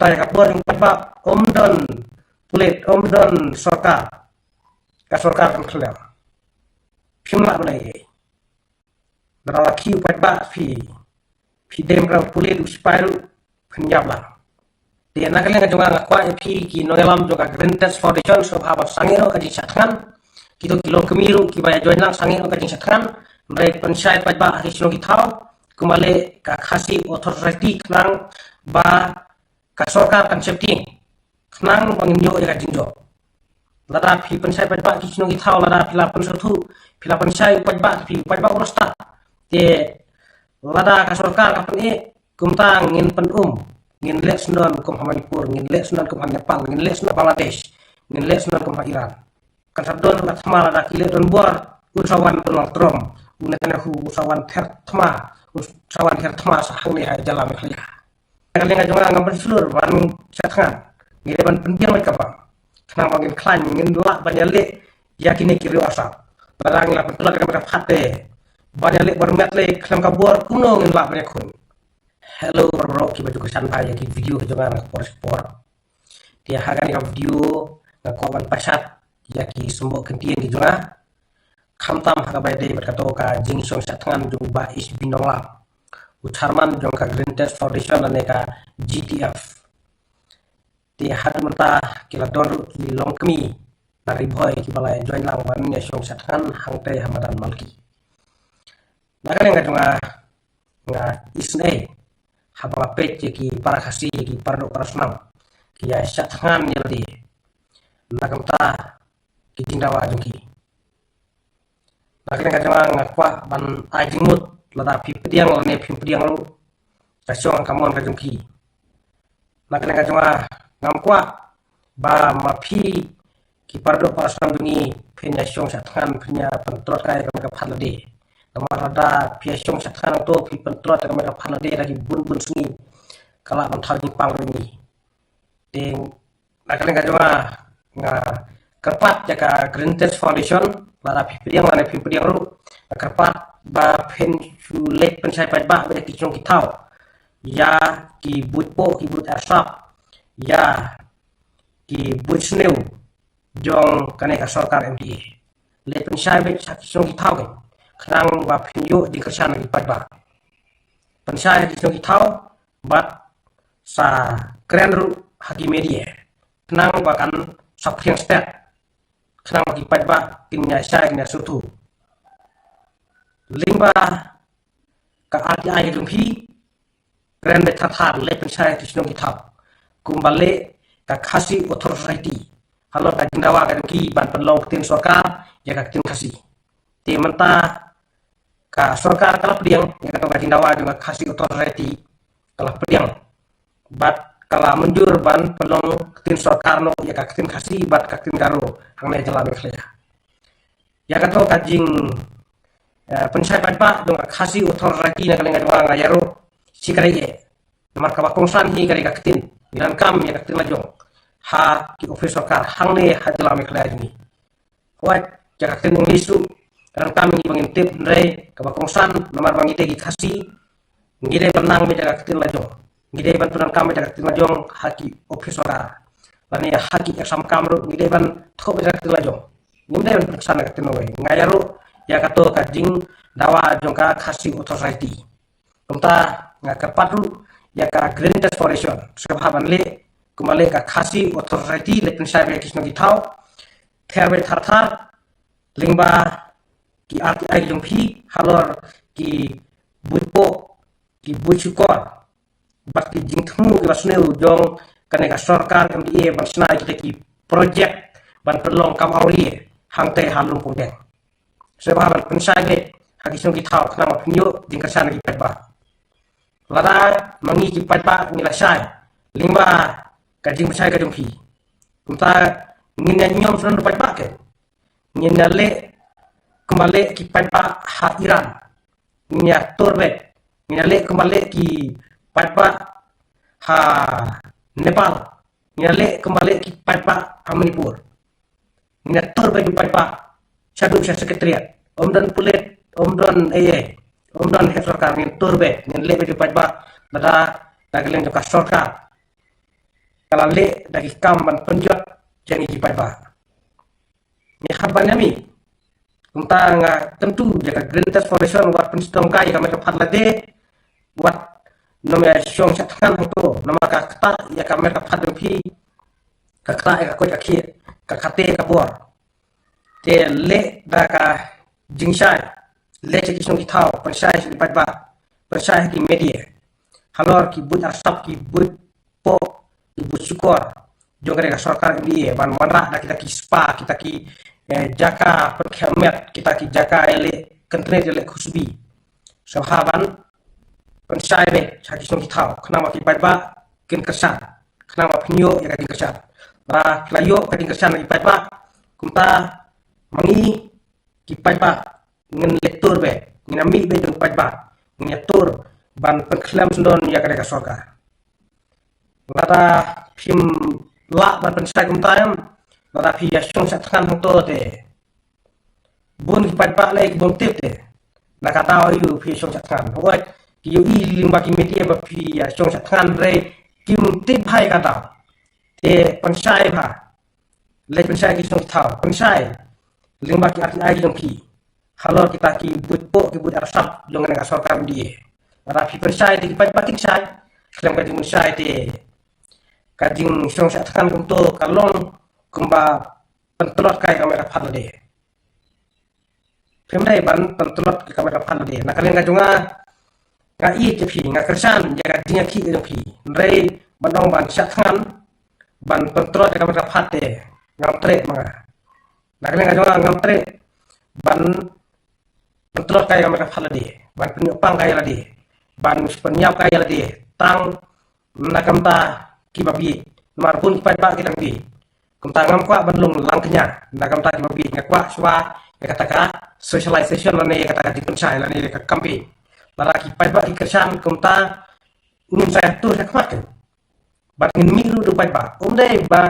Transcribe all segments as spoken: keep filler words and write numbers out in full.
Ka bor jong paidbah, ym don pulit, ym don sorkar, ka sorkar kan khlem. Phim lah ban ai ei. Lada la khie u paidbah phi, phi dem khlem pulit, u sipai ruh, phin ïap lang. Te na ka liang ka jong nga, nga kwah ïa phi ki nongïalam jong ka Green Test Foundation, sngewbha ban sangeh noh ka jingshad thngan. Kito ki longkmie ruh kiba ïa join lang, sangeh noh ka jingshad thngan. Hynrei pynshai paidbah ha ki shnong ki thaw, kumba leh ka Khasi Authors' Society, khnang ba ka sorkar kan sheptieng, khnang ba ngin ïoh ïa ka jingjop. Lada phi pynshai paidbah ki shnong ki thaw, lada phi la pynsngewthuh, phi la pynshai u paidbah, phi u paidbah u la stad. Te lada ka sorkar ka pyneh, kumta ngin pyn-um, ngin leh syndon kum ha Manipur, ngin leh syndon kum ha Nepal, ngin leh syndon Bangladesh, ngin leh syndon kum ha Iran. Kan sa don la thma, lada ki leh don bor, un sa wan Donald Trump, u Netanyahu, un sa wan ther thma, un sa wan ther thma sha hangne ha jylla Meghalaya. Ka liang ka jong nga, ngam pynshlur ban shad thngan. Ngi dei ban pynbiang beit ka bam, khnang ba ngin khlaiñ, ngin lah ban ïaleh ïa kine ki riew arsap. Lada ngi la pyntlot ïa ka met ka phad te, ban ïaleh bor met lei khlem ka bor, kumno ngin lah ban ïakhun? Hello baroh kiba ju kyrshan bha ïa ki video ka jong nga na ka por sha ka por. Te ha kane ka video nga kwah ban pynshad ïa ki symboh kyntien ki jong nga, khamtam ha kaba ïadei bad kato ka jingshong shad thngan jong u Bah H B Nonglap, u chairman jong ka Green Test Foundation lane ka G T F. Te haduh mynta ki la don ruh ki longkmie na Ri Bhoi kiba la join lang ban ïa shong shad thngan hangtei ha madan Malki. Na ka liang ka jong nga, nga isynei haba nga peit ïa ki para Khasi, ïa ki para doh para snam ki ïa shad thngan ïa lade na ka bynta ki jingdawa jong ki. Na ka liang ka jong nga, nga kwah ban ai jingmut, lada phi pdiang lane phim pdiang ruh, ka shong ka mon ka jong phi. Na ka liang ka jong nga, ngam kwah ba ma phi ki para doh para snam jong ngi phin ïa shong shad thngan, phin ïa pyntrot kai ka met ka phad lade. Namar lada phi ïa shong shad thngan hangto, phi pyntrot ka met ka phad lade da ki bun bun sngi, ka lah ban thaw jingpang ruh ïa ngi. Te na ka liang ka jong nga, nga kyrpad ïa ka Green Test Foundation, lada phi pdiang lane phim pdiang ruh, nga kyrpad ba phin shu leit pynshai paidbah bad ïa ki shnong ki thaw, ïa ki buit poh, ki buit arsap, ïa ki buit sniew jong kane ka sorkar M D A. Leit pynshai beit sha ki shnong ki thaw, khnang ba phin ïoh jingkyrshan na ki paidbah. Pynshai ha ki shnong ki thaw bad sa kren ruh ha ki media, khnang ba kan saphriang stet, khnang ba ki paidbah kin ïa shai, kin ïa sngewthuh. Lyngba ka R T I ka jong phi, kren beit thar thar, leit pynshai ha ki shnong ki thaw, kumba leh ka Khasi Authors' Society halor ka jingdawa ka jong ki ban pynlong ktien sorkar ïa ka ktien Khasi. Te mynta ka sorkar ka la pdiang ïa kato ka jingdawa jong ka Khasi Authors' Society, ka la pdiang bad ka la mynjur ban pynlong ktien sorkar noh ïa ka ktien Khasi bad ka ktien Garo hangne jylla Meghalaya. Ïa kato ka jing, eh, pynshai paidbah jong ka Khasi Authors' Society na ka liang ka jong nga, nga ïaroh shikatdei eh. Namar kaba kongsan hi ka dei ka ktien, ngi donkam ïa ka ktien la jong ha ki ophis sorkar hangne ha jylla Meghalaya jong ngi. Hooid, ïa ka ktien English ruh donkam ïa ngi ba ngin tip, hynrei kaba kongsan namar ba ngi dei ki Khasi, ngi dei ban nang beit ïa ka ktien la jong, ngi dei ban pyndonkam beit ïa ka ktien la jong ha ki ophis sorkar, lane ha ki exam kam ruh ngi dei ban thoh beit ïa ka ktien la jong. Ngim dei ban pynsan ïa ka ktien lawei. Nga ïaroh ïa kato ka jingdawa jong ka Khasi Authors' Society. Kumta nga kyrpad ruh ïa ka Green Test Foundation, sngewbha ban leh kumba leh ka Khasi Authors' Society, leit pynshai beit ha ki shnong ki thaw, pher beit thar thar lyngba ki R T I jong phi halor ki buit poh, ki buit shukor bad ki jingthmu kiba sniew jong kane ka sorkar M D A ban shna ïa kita ki project ban pynlong kam awria hangtei ha Lum Pungdeng. Sngewbha ban pynshai beit ha ki shnong ki thaw, khnang ba phin ïoh jingkyrshan na ki paidbah. Lada ma ngi ki paidbah ngi la shai lyngba ka jingpynshai ka jong phi, kumta ngin ïa ñiom shnong paidbah, ke ngin ïa leh kumba leh ki paidbah ha Iran, ngin ïa tur beit, ngin ïa leh kumba leh ki paidbah ha Nepal, ngin ïa leh kumba leh ki paidbah ha Manipur. Ngin ïa tur beit u paidbah shaduh sha secretariat. Ym don pulit, ym don A A, ym don heh sorkar, ngin tur beit, ngin leh beit u paidbah. Lada na ka liang jong ka sorkar ka la leh da ki kam ban pynjot jong ki paidbah. Ngi hap ban ïa mih. Kumta nga kyntu ïa ka Green Trust Foundation wat pynshitom kai ïa ka met ka phad lade, wat nym ïa shong shah thngan hangto, namar ka ktah ïa ka met ka phad jong phi, ka ktah ïa ka koit ka khiah, ka kate ka bor. Te leh da ka jingshai, leh sha ki shnong ki thaw, pynshai sha ki paidbah, pynshai ha ki media, halor ki buit arsap, ki buit poh, ki buit shukor jong kane ka sorkar M D A, ban wanrah da kita ki spa, kita ki, eh, jaka pynkhiah met, kita ki jaka ïaleh kyntnet, ïaleh khushbi. Sngewbha ban pynshai beit sha ki shnong ki thaw, khnang ba ki paidbah kin kyrshan, khnang ba phin ïoh ïa ka jingkyrshan. Ba ki la ïoh ka jingkyrshan na ki paidbah, kumta ma ngi ki paidbah ngin leh tur beit, ngin ïa mih beit jong ki paidbah, ngin ïa tur ban pynkhlem sngewdon ïa kane ka sorkar. Lada phim lah ban pynshai kumta em, lada phi ïa shong shah thngan hangto te, bun ki paidbah lei ki bym tip te na ka daw aïu phi shong shah thngan. Hooid, ki ïohi lyngba ki media ba phi ïa shong shah thngan, hynrei kim tip bha ïa ka daw. Te pynshai bha, leit pynshai ki shnong ki thaw, pynshai lyngba ki R T I ki jong phi halor kita ki buit poh, ki buit arsap jong kane ka sorkar M D A. Lada phi pynshai te ki paidbah kin shai, khlem ka jingpynshai te ka jingshong shah thngan kumto ka long kumba pyntlot kai ka met ka phad lade. Phim dei ban pyntlot kai ka met ka phad lade. Na ka liang ka jong nga, nga ïeit ïa phi, nga kyrshan ïa ka jingïakhih ka jong phi. Hynrei ban ong ban shah thngan, ban pyntlot kai ka met ka phad te, ngam treh ma nga. Na ka liang ka jong nga ngam treh ban pyntlot kai ka met ka phad lade, ban pynïoh pang kai ïa lade, ban pynïap kai ïa lade tang na ka bynta kiba bieit. Namar bun ki paidbah ki dang bieit. Kumta ngam kwah ban long lang kñia na ka bynta kiba bieit, nga kwah shuwa ïa kata ka socialization lane ïa kata ka jingpynshai lane ïa ka campaign. Lada ki paidbah ki kyrshan kumta ngin sa ïatur shakhmat kan. Bad ngin mih ruh da u paidbah. Um dei ba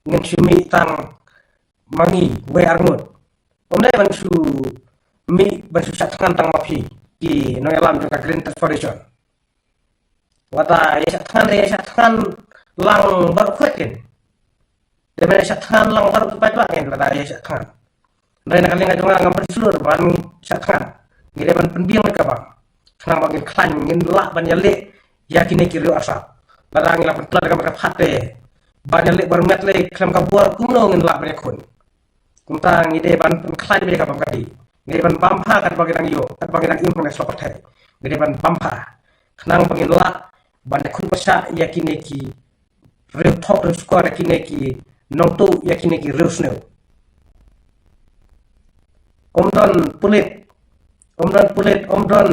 ngin shu mih tang ma ngi wei ar ngut. Um dei ban shu mih ban shu shah thngan tang ma phi ki nongïalam jong ka Green Trust Foundation. Lada ïa shah thngan, ïa shah thngan lang baroh khoit kin. Te ban ïa shah thngan lang baroh ki paidbah kin lada ïa shah thngan. Hynrei na ka liang ka jong nga ngam pynshlur ban shah thngan. Ngi dei ban pynbiang beit ka bam, khnang ba ngin khlaiñ, ngin lah ban ïaleh ïa kine ki riew arsap. Lada ngi la pyntlot da ka met ka phad te ban ïaleh bor met lei khlem ka bor, kumno ngin lah ban ïakhun? Kumta ngi dei ban pynkhlaiñ beit ka bam ka dih. Ngi dei ban bam bha katba ngi dang ïoh, katba ngi dang im hangne shlok pyrthei. Ngi dei ban bam bha khnang ba ngin lah ban ïakhun pyrshah ïa kine ki riew thok riew shkor, ïa kine ki nongtuh, ïa kine ki riew sniew. Ym don pulit, ym don pulit, ym don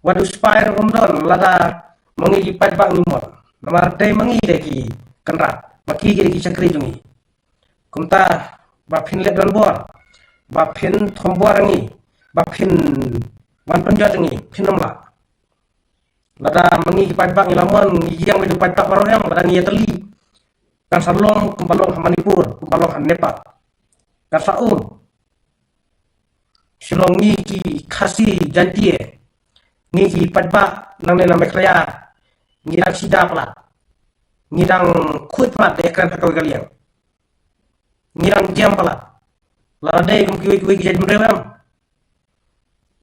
wat u sipai ruh ym don lada ma ngi ki paidbah ngi mon. Namar dei ma ngi dei ki kynrad, ma ki ki dei ki shakri jong ngi. Kumta ba phin leh don bor, ba phin thombor ngi, ba phin wan pynjot ngi, phin ym lah. Lada ma ngi ki paidbah ngi la mon, ngi ïeng beit da u paidbah baroh em, lada ngi ïatylli, kan sa long kumba long ha Manipur, kumba long ha Nepal. Kan sa um. Shilong ngi ki Khasi Jaiñtia, ngi ki paidbah nangne na Meghalaya, ngi dang sida palat, ngi dang khuid palat da ïakren ha kawei ka liang. Ngi dang jem palat. Lada dei kum kiwei kiwei ki jaitbynriew em,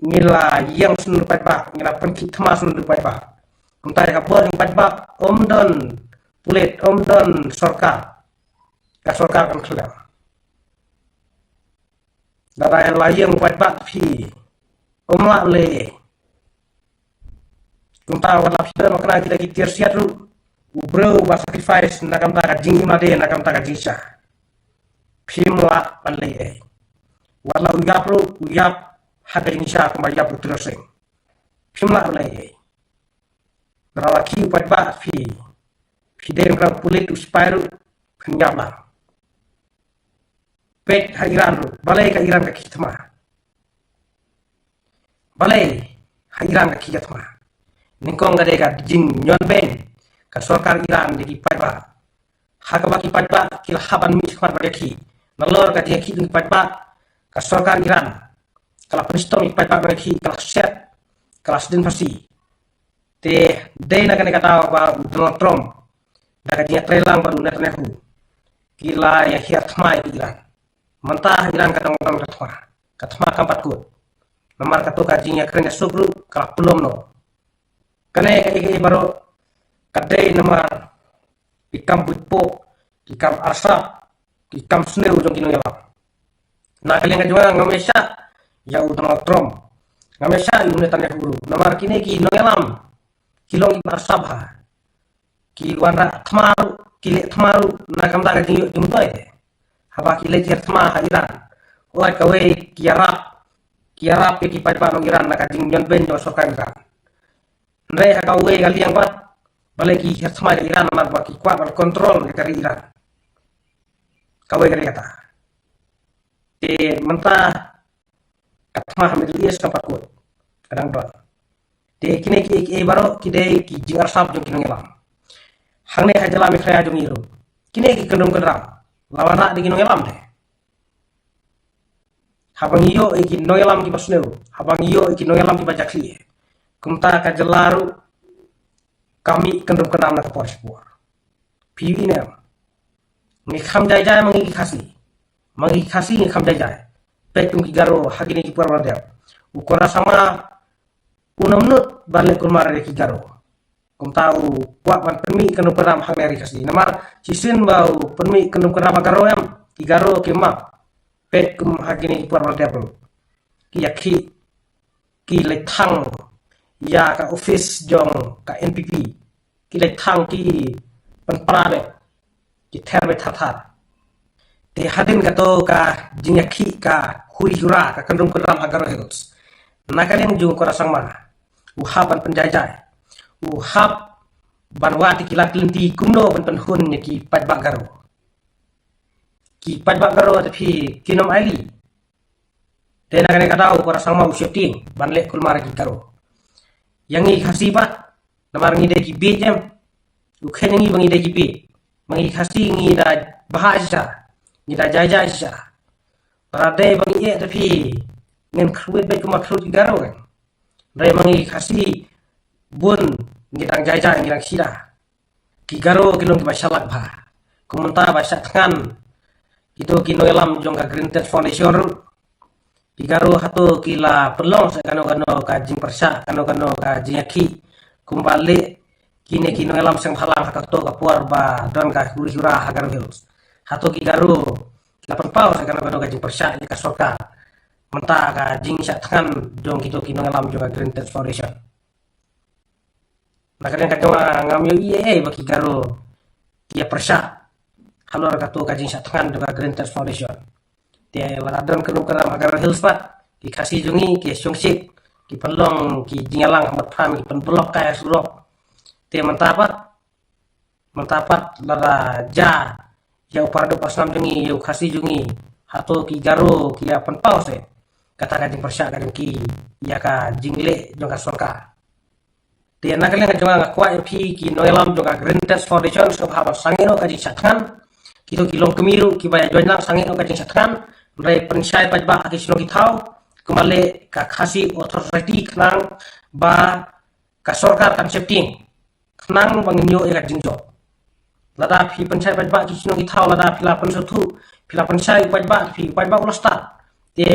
ngi la ïeng sngewdon da u paidbah, ngi la pynkhih thma sngewdon da u paidbah. Kumta ïa ka bor jong u paidbah ym don pulit, ym don sorkar. Ka sorkar kan khlem. Lada la ïeng u paidbah phi ym lah leh. Kumta wat la phi don ma kane kita ki tiar siat ruh, u briew ba sacrifice na ka bynta ka jingim lade, na ka bynta ka jingshisha, phim lah ban leh ei. Wat la u ïap ruh, u ïap ha ka jingshisha kumba ïap u Tirot Sing. Phim lah ban leh ei. Lada la khih u paidbah phi, phi dei u pulit u sipai ruh, phin ïap lang. Peit ha Iran ruh, balei ka Iran ka khih thma? Balei ha Iran ka khih ka thma? Nyngkong ka dei ka jingñion beiñ ka sorkar Iran da ki paidbah. Ha kaba ki paidbah ki la hap ban mih shakhmat ban ïakhih. Nalor ka jingïakhih jong ki paidbah, ka sorkar Iran ka la pynshitom ïa ki paidbah ban ïakhih, ka la set, ka la sdien phasi. Te dei na kane ka daw ba u Donald Trump da ka jingïatreilang bad u Netanyahu, ki la ïa hiar thma ïa ka Iran. Mynta ha Iran ka dang dang ka thma, ka thma kam pat kut. Namar kato ka jingïakren ïasuk ruh ka la pynlong noh. Kane ka ei ka ei baroh ka dei namar ki kam buit pop, ki kam arsap, ki kam sniew jong ki nongïalam. Na ka liang ka jong nga, ngam ïa shah ïa u Donald Trump, ngam ïa shah ïa u Netanyahu ruh, namar kine ki nongïalam ki long kiba arsap bha. Ki wanrah thma ruh, ki leh thma ruh na ka bynta ka jingïoh jingmyntoi te. Haba ki leit hiar thma ha Iran, wat kawei ki ïarap, ki ïarap ïa ki paidbah nong Iran na ka jingïohnbeiñ jong ka sorkar Iran. Hynrei ha kawei ka liang pat, balei ki hiar thma ïa Iran? Namar ba ki kwah ban control ïa ka ri Iran. Kawei ka liang kata. Te mynta ka thma ha Middle East kam pat kut, ka dang don. Te kine ki ei ki ei baroh ki dei ki jingarsap jong ki nongïalam. Hangne ha jylla Meghalaya jong ngi ruh, kine ki kyndrum kyndram la wanrah da ki nongïalam te. Haba ngi ïoh ïa ki nongïalam kiba sniew, haba ngi ïoh ïa ki nongïalam kiba jakhlia, kumta ka jylla ruh ka mih kyndrum kyndram na ka por sha ka por. Phi ïohi ne em? Ngi kham jai jai ma ngi ki Khasi. Ma ngi ki Khasi ngi kham jai jai. Peit kum ki Garo ha kine ki por ba la dep. U Conrad Sangma un ym nud ban leh kulmar ïa ki Garo. Kumta u kwah ban pynmih kyndrum kyndram hangne ha ri Khasi. Namar shisien ba u pynmih kyndrum kyndram ha Garo em, ki Garo ki map. Peit kum ha kine ki por ba la dep ruh, ki ïakhih, ki leit thang ïa ka office jong ka N P P, ki leit thang, ki pynpra beit, ki ther beit thar thar. Te hadien kato ka jingïakhih, ka huri hura, ka kyndrum kyndram ha Garo Hills, na ka liang jong u Conrad Sangma, u hap ban pynjai jai, u hap ban wad ïa ki lad ki lynti kumno ban pynhun ïa ki paidbah Garo. Ki paidbah Garo te phi, kim ai lad. Te na kane ka daw u Conrad Sangma u sheptieng ban leh kulmar ïa ki Garo. Ïa ngi Khasi pat, namar ngi dei ki bieit em. U kheiñ ïa ngi ba ngi dei ki bieit. Ma ngi Khasi ngi da bha shisha, ngi da jai jai shisha. Lada dei ba ngi ïeh te phi, ngin kyrwit beit kumba kyrwit ki Garo kan. Hynrei ma ngi Khasi bun ngi dang jai jai, ngi dang shida. Ki Garo ki long kiba shalak bha. Kumta ba shah thngan kito ki nongïalam jong ka Green Tent Foundation ruh, ki Garo hato ki la pynlong sa kano kano ka jingpyrshah, kano kano ka jingïakhih kumba leh kine ki nongïalam seng bhalang ha kato ka por ba don ka huri hura ha Garo Hills? Hato ki Garo ki la pynpaw sa kano kano ka jingpyrshah ïa ka sorkar mynta ka jingshah thngan jong kito ki nongïalam jong ka Green Tent Foundation? Na ka liang ka jong nga, ngam ïohi ei ei ba ki Garo ki ïa pyrshah halor kato ka jingshah thngan jong ka Green Tent Foundation. Te lada don kyndrum kyndram ha Garo Hills pat, ki Khasi jong ngi ki ïa shongshit, ki pynlong ki jingïalang ha Motphran, ki pynblok kai ha surok. Te mynta pat, mynta pat lada jia ïa u para doh para snam jong ngi, ïa u Khasi jong ngi, hato ki Garo ki ïa pynpaw se kata ka jingpyrshah ka jong ki ïa ka jingleh jong ka sorkar? Te na ka liang ka jong nga, nga kwah ïa phi ki nongïalam jong ka Green Tent Foundation, sngewbha ban sangeh noh ka jingshah thngan. Kito ki longkmie ruh kiba ïa join lang, sangeh noh ka jingshah thngan. Hynrei pynshai paidbah ha ki shnong ki thaw, kumba leh ka Khasi Authors' Society, khnang ba ka sorkar kan sheptieng, khnang ba ngin ïoh ïa ka jingjop. Lada phi pynshai paidbah ki shnong ki thaw, lada phi la pynsngewthuh, phi la pynshai u paidbah, phi, u paidbah u la stad. Te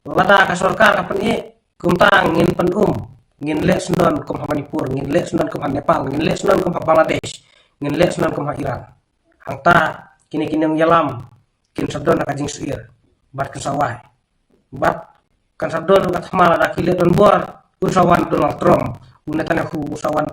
lada ka sorkar ka pyneh, kumta ngin pyn-um, ngin leh syndon kum ha Manipur, ngin leh syndon kum ha Nepal, ngin leh syndon kum ha Bangladesh, ngin leh syndon kum ha Iran. Hangta kine ki nongïalam kin sa don ka jingsuir bad kin sa wai. Bad kan sa don ruh ka thma, lada ki leh donbor, un sa wan Donald Trump, u Netanyahu, un sa wan